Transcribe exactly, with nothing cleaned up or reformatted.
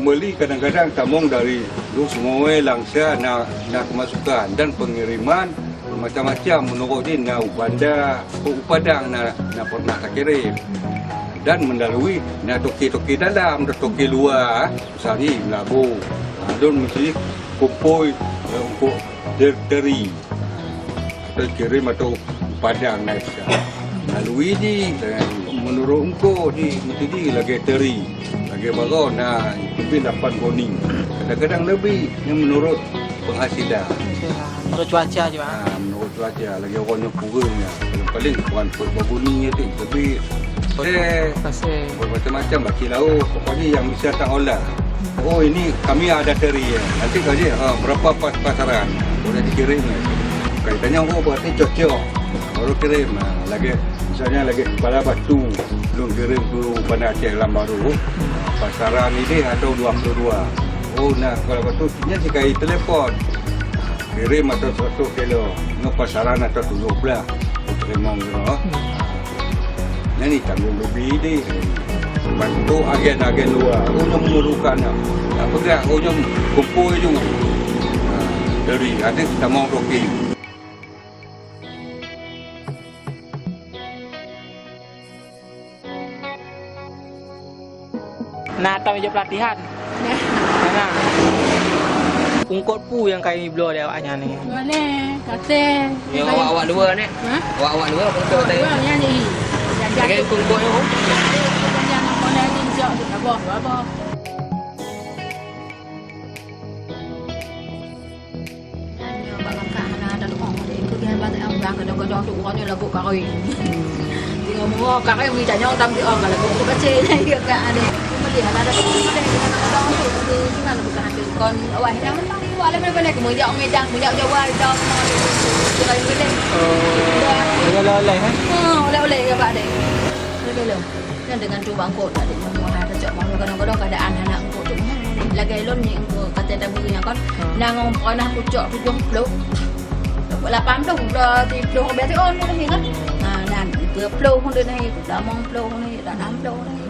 Beli kadang-kadang tamong dari Lhokseumawe, Langsa na, na kemasukan dan pengiriman macam-macam menurut dia na u Banda, u Padang na, na pernah takirim. Dan melalui na toke-toke dalam, toke luar, misalnya Meulaboh. Ha, lôn mesti kumpôi, eh, untuk ter-, teri. Atau kirim atau padang naik. Lalu ini, eh, menurut engkau ni, mesti di lagi teri. Lagi baru, nah, lebih lapan goni. Kadang-kadang lebih, yang menurut penghasilan. Menurut cuaca juga. Ah, menurut cuaca, lagi orang yang kurang ya. Paling-paling bukan peuet bagoni ya tu, lebih. Pasai. Pasai. Macam-macam, baki laut. Pokoknya yang bisa tak olah. Oh, ini kami ada teri ya. Nanti kau je, ha, berapa pas pasaran? Boleh dikirim ya. Kaitannya, oh, berarti cocok. Baru kirim. Ha, lagi, misalnya lagi Kepala Batu, belum kirim ke Banda Aceh Lam Baru. Pasaran ini atau dua puluh dua. Oh, nah, Kepala Batu, nya sikai telepon. Kirim atau seratus kilo. Nyoe pasaran atau tujuh belas. Terima kasih. Nyan ni tanggung leubeh deh. Bantu agen-agen luwa. Oh, nyoe memerlukan nyoe. Tak peugah, oh, nyoe kumpul ju. Ha, dari ada kita mau roke. Na tam ijak pelatihan. Nah. Nah. Ungkot peue nyang ka ibloe lé awak nyan ni? Boleh, kasih. Ya, awak-awak dua ni. Ha? Awak-awak dua, betul. Awak dua, nyan ni. Lagi ungkot-ungkot tu. Jangan boleh ni, jok tu, abah, abah. Nyoe bak kakak hana ada tu'oh deh. Itu dia bak yang bang kadang-kadang tu uroe nyoe lagu karoi. Tengok mua karoi bagi tanyong tam di ong kalau buku kecil nyan dia kak ada. Cuma dia ada ada tu'oh deh. Kadang-kadang tu tu cuma lagu kahatu kon awak hidang mentang. Awak lain mana-mana ke mujak Medan, mujak Jawa, hidang semua tu. Kira yang gede. Oh. Dengan oleh-oleh, eh? Ha, oleh-oleh ya bak deh. Oleh-oleh. Nyan dengan cuba eungkôt tadi, muhai tacok malu kadang-kadang keadaan aneuk eungkôt tu muhai. Lagèe lôn nyoe eungkôt kata tabui nyan kan. Hmm. Nang pernah kucok tujuh puluh, lapan puluh, dua puluh, tiga puluh, biasa on pun ni kan. Ha, nyan tiga puluh pun dia naik, limong puluh ni, dah enam puluh ni.